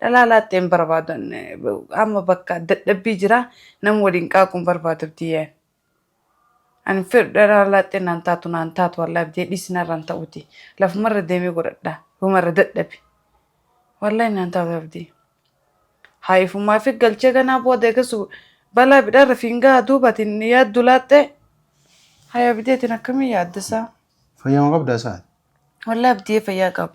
Dhalaa laaxxee hin barbaadu. Amma bakka dadhabbii jira nama waliin qaaquu hin barbaadu abdiyyee. Ani hin fedhu dhalaa laaxxee naan taatu naan taatu wallahi abdiyyee dhiisi narra hin ta'uti. Lafumarra deemee godhadha. Yooma irra dadhabe. Wallahi naan taatu abdii. Haa ifumaa fi galchee ganaa booda eegasu balaa bidhaarra fiingaa duubatiin yaaddu laaxxee. Haa abdiyeetiin akkamii yaaddisaa? Fayyaa qabdaa isaa? Wallahi abdiyyee fayyaa qaba.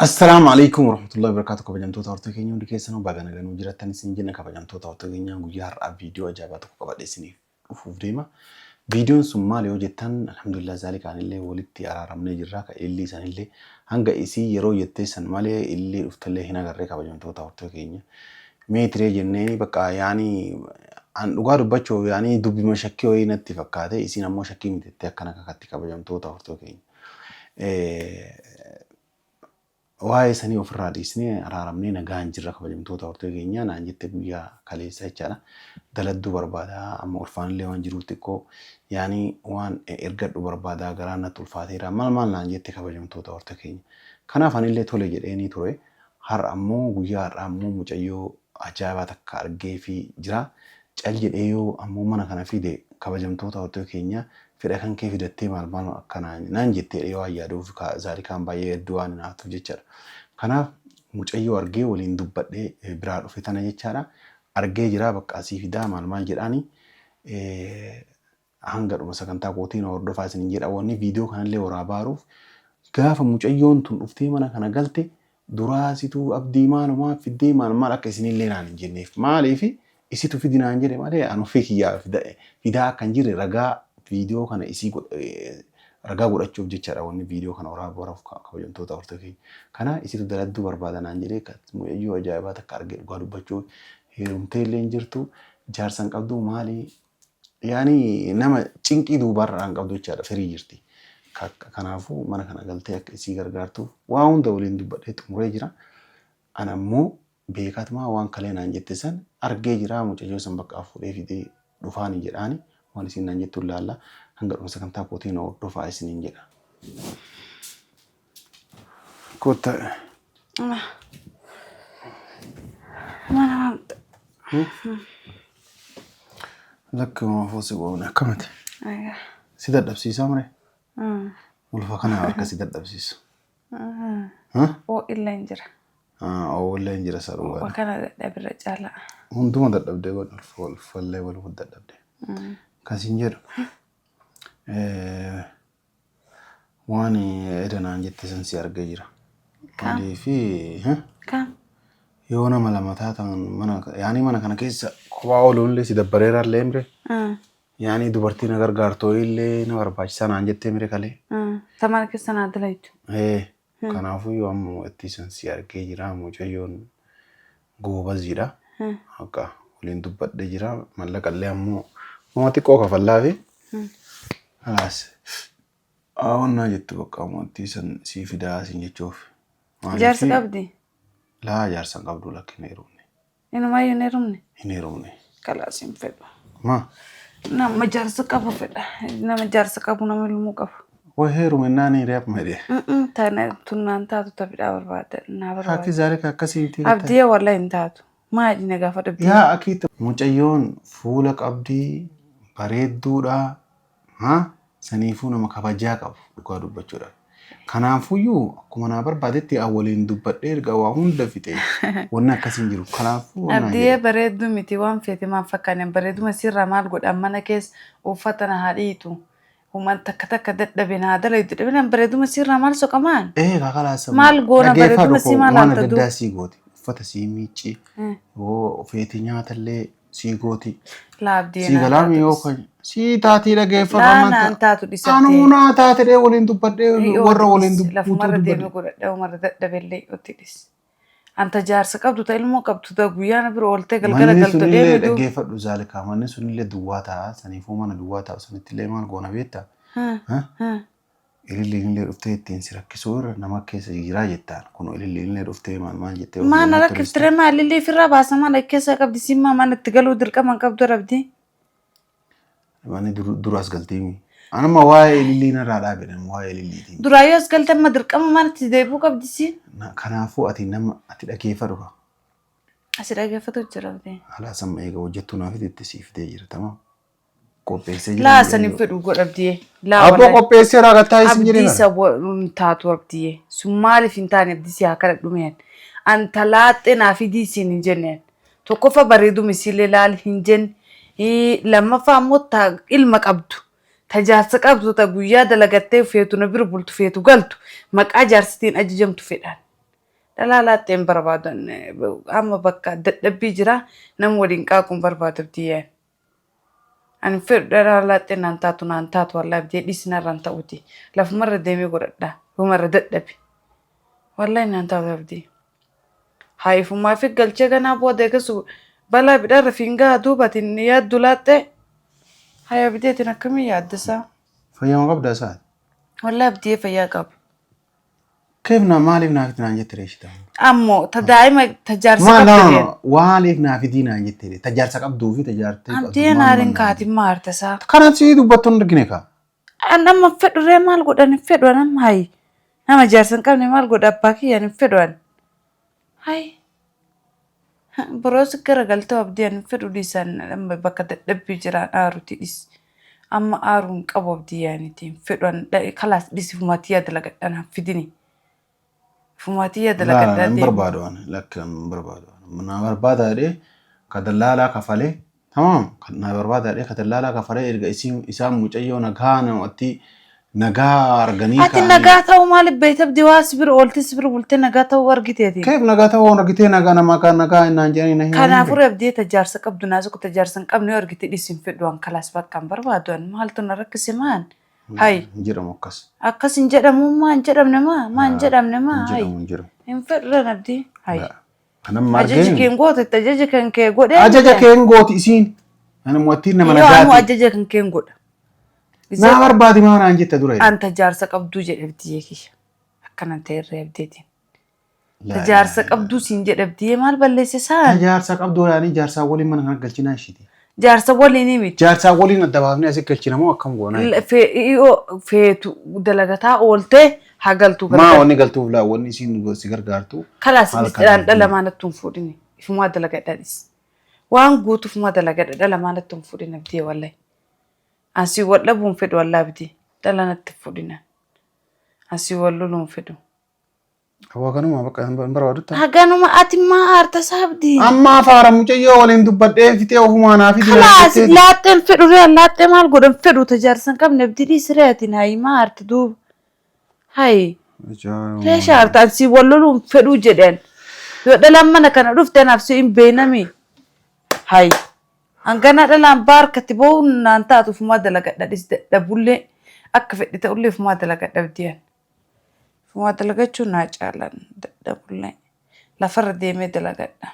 Assalaamu alaikum warahmatullahi wabarakatuh. Kabajamtoota hortee keenya hundi keessanuu baga naganuu jirattan isin jenna. Kabajamtoota hortee keenya, guyyaa har'aa viidiyoo ajaa'ibaa tokko qabadhee isiniif dhufuuf deema. Viidiyoon sun maali yoo jettan, alhamdulillah, zaalikaan illee walitti araaramnee jirra. Ka illii sanillee hanga isii yeroo jettee san malee illii dhuftellee hin agarree. Kabajamtoota hortee keenya, meetiree jenneeni bakka yaani an dhugaa dubbachuuf yaani dubbima shakkii wayii natti fakkaate, isiin ammoo shakkii miti jettee akkana kakatti. Kabajamtoota hortee keenya, waa'ee sanii ofirraa dhiisnee araaramnee nagaan jirra. Kabajamtoota hortee keenyaa, naan jette guyyaa kaleessa jechaadha. Daladduu barbaada, amma ulfaanillee waan jiruuf xiqqoo yaani waan ergadhu barbaada, garaan natti ulfaateera, maal maal naan jette, kabajamtoota hortee keenya. Kanaaf anillee tole jedheenii ture. Har'a ammoo, guyyaa har'aa ammoo mucayyoo ajaa'ibaa takka argeefii jira. Cal jedhee yoo ammoo mana kana fide, kabajamtoota hortee keenya, fedha kan kee fidattee maal maal akkana naan jettee yoo yaaduuf zaalikaan baay'ee hedduu waan hinaaftuuf jechaadha. Kanaaf mucayyoo argee waliin dubbadhee biraa dhufe tana jechaadha. Argee jira, bakka asii fidaa maal maal jedhaani, hanga dhuma sagantaa kootiin hordofaa isinin jedha. Wanni viidiyoo kanallee waraabaaruuf, gaafa mucayyoon tun dhuftee mana kana galte, duraa situu abdii maalumaa fiddee maal maal akka isinillee naan hin jenneef. Maaliif isitu fidi naan jedhe malee an ofii kiyyaa fidaa akka hin jirre ragaa viidiyoo kana isii ragaa godhachuuf jechaadha wanni viidiyoo kana waraabaaruuf, kabajamtoota hortee keenya. Kana isitu daladduu barbaada naan jedhee, mucayyoo ajaa'ibaa takka argee, dhugaa dubbachuuf heerumtee illee hin jirtu, jaarsa hin qabdu, maali yaani nama cinqii duubaarraa hin qabdu jechaadha, firii jirti. Kanaafuu mana kana galtee akka isii gargaartuuf waa hunda waliin dubbadhee xumuree jira. Ana ammoo beekatumaa waan kalee naan jette san argee jira, mucayyoo san bakka fuudhee fidee dhufaani jedhaani, waan isiin naan jettu ilaalla. Hanga dhuma sagantaa kootiin hordofaa isiniin jedha. Kottaa. Mana Lakki maafuu si goone akkamati? Si dadhabsiisaa mure? Ulfa kana harka si dadhabsiisu. Oo'illee hin jira. Oo'illee hin jira isa dhugaadha. Kana dadhabirra caalaa. Hunduma dadhabdee godhu, ulfallee waluma dadhabdee. Kan siin jedhu, waan eda naan jette san si argee jira. Kam? Maaliifi Kam? yoo nama lama taatan mana yaani mana kana keessa kophaa ooluun illee si dabbareera illee mire. Yaani dubartii na gargaartu illee na barbaachisaa naan jettee mire kalee. Ta mana keessa naa dalaytu. Ee, kanaafuu yoo amma itti san si argee jira, mucayyoon goobaziidha. Akka waliin dubbadhee jira, mallaqa illee ammoo nama xiqqoo kafallaafi. Halaas hawannaa jettu bakka ammoo san sii fidaa siin jechuuf. Jaarsa qabdi? Laa, jaarsa hin qabdu, lakki, hin heerumne. Inumaayyuu hin heerumne? Hin heerumne. Kalaas hin fedhu. Maa? Nama jaarsa qabu fedha. Nama jaarsa qabu, nama ilmoo qabu. Way heerume naan hiriyaaf malee. Tana tunnaan taatu ta fidhaa barbaada. Naa Akki barbaada. zaalika akkasii miti. Abdii wallahi hin taatu. Maali na gaafa dhabdee? Yaa akii, mucayyoon fuula qabdii, bareedduudha. Ha? Saniifuu nama kabajaa qabu dhugaa dubbachuudhaaf. Kanaafuyyuu akkuma naa barbaadetti an waliin dubbadhee erga waa hunda fixee wanni akkasii hin jiru. Kanaafuu naan Abdiyyee, jedhe. bareedduu miti, waan feete maal fakkaane, bareeduma sirraa maal godhan? Mana keessa uffata na haa dhiitu. Human takka takka dadhabe naa dalaydu dhabinaan bareeduma sirraa maal soqamaan? Ee, kakalaasa. Maal goona bareeduma sii maal waan alta adda duub? addaa sii gooti. Uffata sii miicci. Yoo feete nyaatallee sii gooti. Laa Abdiyyee, Sii naan galaami taatu yoo dhis. kan sii taatii dhageeffadhu. Laa, Amma naan taatu dhis Anuu Abdiyyee. naa taate dhee waliin dubbadhee warra waliin dubbatu Lafumarra deemee dubbadhe. godhadhee umarra dadhabellee itti dhis. Anta jaarsa qabdu, ta ilmoo qabdu, ta guyyaa bira ooltee galgala Manni galtu sunillee deemi duub. dhaggeeffadhu Zaalikaa, manni sunillee duwwaa ta'a. Saniifuu mana duwwaa taa'u sanittillee maal goona beektaa? Ha? Ililliinillee dhuftee ittiin si rakkisuu irra nama keessa jiraa jettaan. Kun ililliinillee dhuftee maal maal jettee ofii Maa na natti rakkiftire? Maa ilillee ofirraa baasa? Maal keessa qabdi simmaa? Mana itti galuu dirqama hin qabdu rabdi. Manni duraas galtiimi. Anuma waa'ee ilillii narraa dhaabe nama waa'ee ililliitiin. Duraa yoo as galte amma dirqama manatti deebi'uu qabdi siin. Kanaafuu ati nama ati dhageeffadhu kaa. Asi dhageeffatu jira abdii. Alaa samma eega hojjettuu naaf itti siif fidee jira tamam. Qopheessee jira. Laa san hin fedhu godha abdiyee. Laa Abboo wallahi. qopheessee raagataa isin jedhee Abdii bara. isa hin taatu abdiyee. Sun maaliif hin taane abdii si haa kadhadhu meen. An talaaxxee naa fidii siin hin jenneen. Tokkoffaa bareeduma isiillee laali hin jenne. Lammaffaa ammoo ta ilma qabdu. Ta jaarsa qabdu ta guyyaa dalagattee feetu na bira bultu feetu galtu maqaa jaarsitiin ajajamtu fedhaan. Dhalaa laaxxee hin barbaadu. Amma bakka dadhabbii jira nama waliin qaaquu hin barbaadu abdiyyeen. Ani hin fedhu dhalaa laaxxee naan taatu naan taatu wallahi abdiyyee dhiisi narra hin ta'uti. Lafumarra deemee godhadha. Yooma dadhabe. Wallahi naan taatu abdii. Haa ifumaa fi galchee ganaa booda eegasu balaa bidhaarra fiingaa duuba atin yaaddu laaxxee. Haa abdii atin akkamii yaaddasaa? Fayyama qabda isaa. Wallahi abdiyyee fayyaa qaba. Keef naa maaliif naa fidi naan jette reeshita? Ammoo ta daa'ima ta jaarsa Maal qabdu naa deem. maaliif naa fidii naan jette ree? Ta jaarsa qabduu fi ta jaartii qabdu. Abdii naariin kaatiin maarta isaa. Kana si dubbattu hin argine kaa. An amma hin fedhu ree maal godhan hin fedhu an amma hayi. Nama jaarsa hin qabne maal godha abbaa kiyyaan hin fedhu an. Hayi. Boros garagaltoo abdii ani hin fedhu dhiisan amma bakka dadhabbii jiraan aaruti dhis. Amma aaruu hin qabu abdii yaaniti hin fedhu an kalaas dhisi fumatii yaa dalagadhaan han fidini. Fumatii yaa Laa dalagadhaa hin deemi. barbaadu ani lakki hin barbaadu. Na barbaada jedhee ka dallaalaa kafalee tamam kan na barbaada jedhee ka dallaalaa kafalee erga isiin isaan mucayyoo nagaa namatti nagaa arganii Ati ka'anii nagaa ta'uu maaliif beekta abdii waa si bira ooltee si bira bultee nagaa ta'uu argiteeti. keef nagaa ta'uu waan argitee nagaa namaa kan nagaa innaan jedhanii na himanii Kanaafuu abdii ta jaarsa qabdu naa tokko ta jaarsa hin qabne yoo argite dhisi hin fedhu an kalaas bakka hin barbaadu an maaltu na rakkise maan. Hayi. hin jedhamu akkas. Akkas hin jedhamu maa hin jedhamne maa maa hin jedhamne maa Hin hayi. jedhamu hin jedhamu. Hin fedhu abdii hayi. Kan amma Ajaji argeen keen goote itti ajaja kan kee godhee ajaja keen gooti isiin. Ani mo'attiin nama Yoo ammoo nagaati. ajaja kan keen godha. Naa barbaadi maa naan jette dura. An ta jaarsa qabduu jedhe abdiyyee kiyya. Akkanan ta'e irree abdeetiin. Ta jaarsa qabduu siin jedhe abdiyyee maal balleesse saan? Jaarsa qabduu yaanii jaarsaa waliin mana kana galchinaa ishiiti. Jaarsa waliin miti. Jaarsaa waliin adda baafnee asii galchina moo akkam goonaa? Yoo feetu dalagataa ooltee haa galtuu Maa gargaara. wanni galtuuf laa wanni isiin si gargaartu. Kalaas Maal dhala kana? maanatti hin fuudhini. Ifumaa dalagadha dhis. Waan guutuuf ifumaa dalagadha dhala maanatti hin fuudhin abdii wallahi. Ansii wal dhabuu hin fedhu wallahi abdii. Dhala natti hin fuudhina. Ansii wal loluu hin fedhu. Hawaa kanuma bakka hin barbaadu ta'a. Haganuma ati maa aarta saabdii? Amma afaara mucayyoo waliin dubbadhee fixee ofumaa naa fidi. Kalaas laaxxee hin fedhu ree laaxxee maal godhan fedhu tajaajila hin qabne abdii dhiisi ree ati hayi maa aarti duuba. Hayi reesha aarta ansii wal loluu hin fedhuu jedhan. Yoo dhalaan mana kana dhufte anaaf si hin beenami. Hayi hangana dhalaan baarkatti ba'uun naan taatu ofumaa dalagadha dhis dadhabullee akka fedhi ta'ullee ofumaa dalagadha abdii. Waa dalagachuun naa caalan dadhabullee lafarra deemee dalagadha.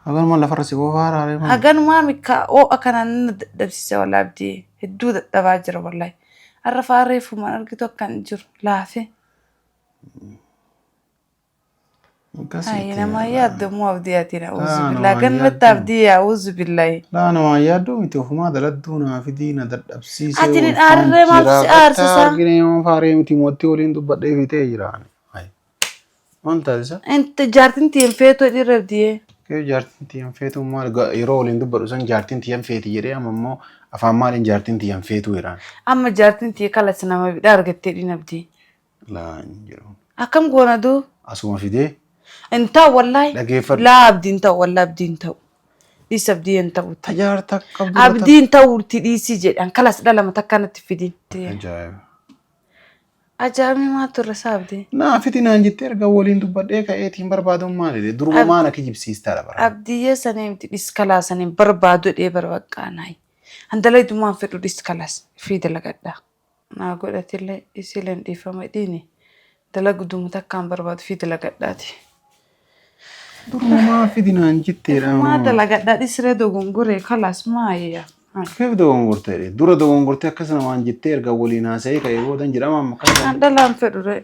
Haganuma lafarra si oofaa haaree maal? Haganumaa mikka oo'a kanaan na dadhabsiisa walaa abdii hedduu dadhabaa jira wallahi. Har'a fa'aa reefumaan argitu akkan jiru laafee. Ay, namaa yaaddu immoo abdii ati na uuzu Laa, billaa. namaa Ganumatti yaaddu. abdii yaa uuzu billaahi. Laa namaa yaadduu miti ofumaa daladduu naa fidii na dadhabsiisee. Ati ni dhaarree maaltu si aarsisa? Argine yoo faaree miti mootii waliin dubbadhee fitee jira. Maal taasisa? Inta jaartiin tiyyan feetoo dhiirra abdiyee. Kee jaartiin tiyyan feetuu maal yeroo waliin dubbadhu san jaartiin tiyyan feeti jedhee amma immoo afaan maaliin jaartiin tiyyan feetuu jedhaan. Amma jaartiin tiyya kalas nama bidhaa argattee dhiin abdii. Laa hin jedhu. Akkam goona duu? Asuma fidee Hin ta'u wallaahi. Dhageeffadhu. Laa abdii hin ta'u wallaahi abdii hin ta'u. Dhiis abdii hin ta'u. Tajaarta qabdu. Abdii hin ta'u itti dhiisii jedhan kalas dhala mata akkanatti fidin. Ajaa'iba. Ajaa'ibni maa turre isaa abdii? Naa fiti naan jettee erga waliin dubbadhee ka'eetiin barbaaduun maali? Duruma maana kijibsiistaadha bara. Abdiyyee sanii miti dhis kalaa sanii barbaadu dhee barbaqqaanaayi. Handala idumaan fedhu dhis kalaas fi dalagadha. Naa godhatillee isileen dhiifama dhiini dalagduma takkaan barbaadu fi dalagadhaati. Duruma maa fidi naan jetteedha. Maa dalagadhaa dhisiree dogongoree kalaas maayya. Keef dogongortee? Dura dogongortee akkasuma waan jettee erga waliin haasa'ee ka'ee boodan jedhama amma kana. An dhalaan fedhu ree.